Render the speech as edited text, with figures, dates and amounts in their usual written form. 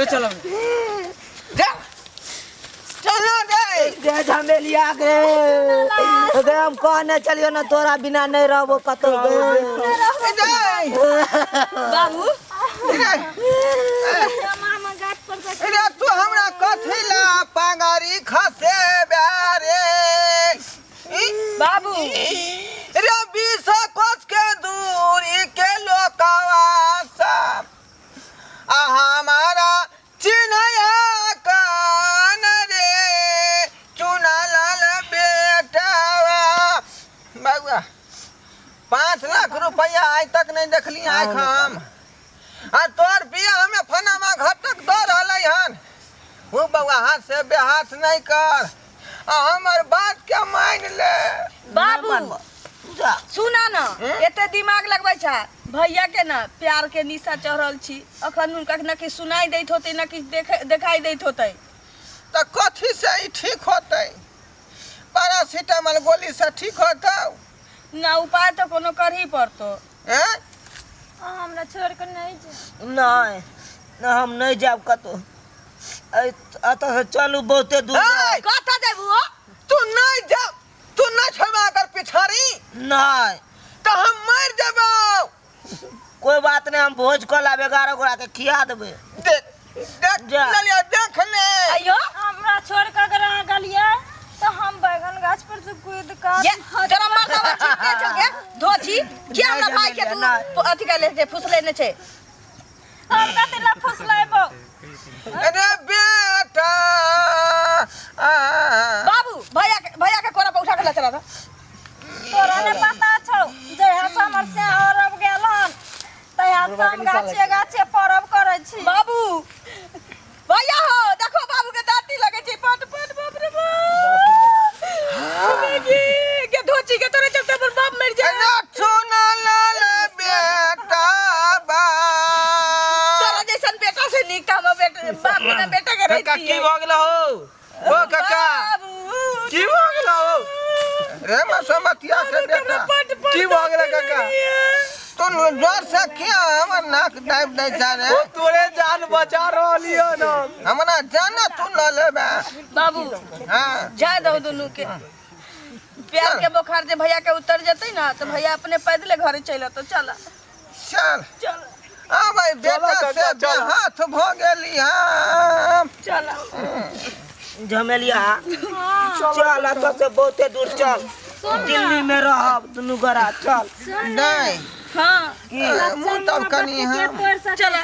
चलो जा चलो रे। गे झमेलिया गे, गे हम कहने चलियो ना, तोरा बिना नहीं रहबो कतौ गे। रे। बाबू। रे। मामा गाछ पर से। रे, तू हमरा कथी ला पांगारी खसेबे रे? ई? बाबू। रे, 20 कोस के दूरी के लोकवा सब आ हमारा चिन्हया कान रे चुना लाल बेटावा। बउआ, 5 लाख रुपया आइ तक नहीं देखली आँख हम। आ तोर बियाह में फनामा घटक दऽ रहलै हन। ओ बउआ, हाथ से बेहाथ नहीं कर आ हमर बात के मान ले। बाबू। जा। सुना न, एते दिमाग लगबै छै भैया के न, प्यार के निशा चढ़ल छी अखन हुनका, न कि सुनाई दैत होतै, न कि देखाई दैत होतै। तऽ कथी से ई ठीक होतै? पैरासीटामोल गोली से ठीक होतौ? ना, उपाय तऽ कोनो करही पड़तो। हैं? अहाँ हमरा छोड़ के नहीं जाओ। नहीं नहीं, हम नहीं जाब कतौ। एतऽ से चलू बहुते दूर। ए, कतऽ जेबू हो? तू नहीं जा, तू नहीं छोड़बा अगर पिछाड़ी? नहीं। तऽ हम मरि जेबौ। कोई बात नहीं, हम भोज कऽ लाब, 11 गोरा के खिया देबै। देख देख। जा। ललिया, देख ले। अइयो। हमरा छोड़ के अगर अहाँ गेलियै तऽ हम बैगन गाछ पर से कूद कऽ ये तोरा मर्दावा ठीके छौ गे धोची के, हमरा भाई के तू अथी कर ले, फुसलेने छै। हम कथी लए फुसलेबो? अरे बेटा आ, बाबू, भैया के कोरा पर उठा के ला चला था। तोरा नहि पता छौ, जहिया से हमर से अरब गेल हन तहिया से हम गाछे गाछे परब करै छी। बाबू, भैया हो, देखो बाबू के दांती लगे छै पट पट। बाप रे बाप, गे गे धोची के, तोरे चलते हमर बाप मर जाए। अरे चुना लाल बेटा बा। तोरा जैसन बेटा से नीक त हमर बेटा बाप बिना बेटा के काका। रहती। की भऽ गेल हो ओ काका? बाबू। की भऽ गेल हो? रे मसमतिया के बेटा। पट पट। की भऽ गेल काका? तू जोर से किया हमर नाक दाबि दै छै रे? ओ तोरे जान बचा रहली हन हम। हमरा जाना तू लऽ लेबे। बाबू। हाँ। जाय दहो दुनू के। प्यार के बोखार जे भैया के उतर जेतै ना, तो भैया अपने पैदले घरे चलि अतौ। चल। चल। चल। आ भाई बेटा। काका, से चल। हाथ भऽ गेली हम। चल। झमेलिया, चल एतऽ से बहुते दूर चल, दिल्ली में रहब दुनू गोरा, चल। नहीं। हाँ। मुँह तब कनी हम चल।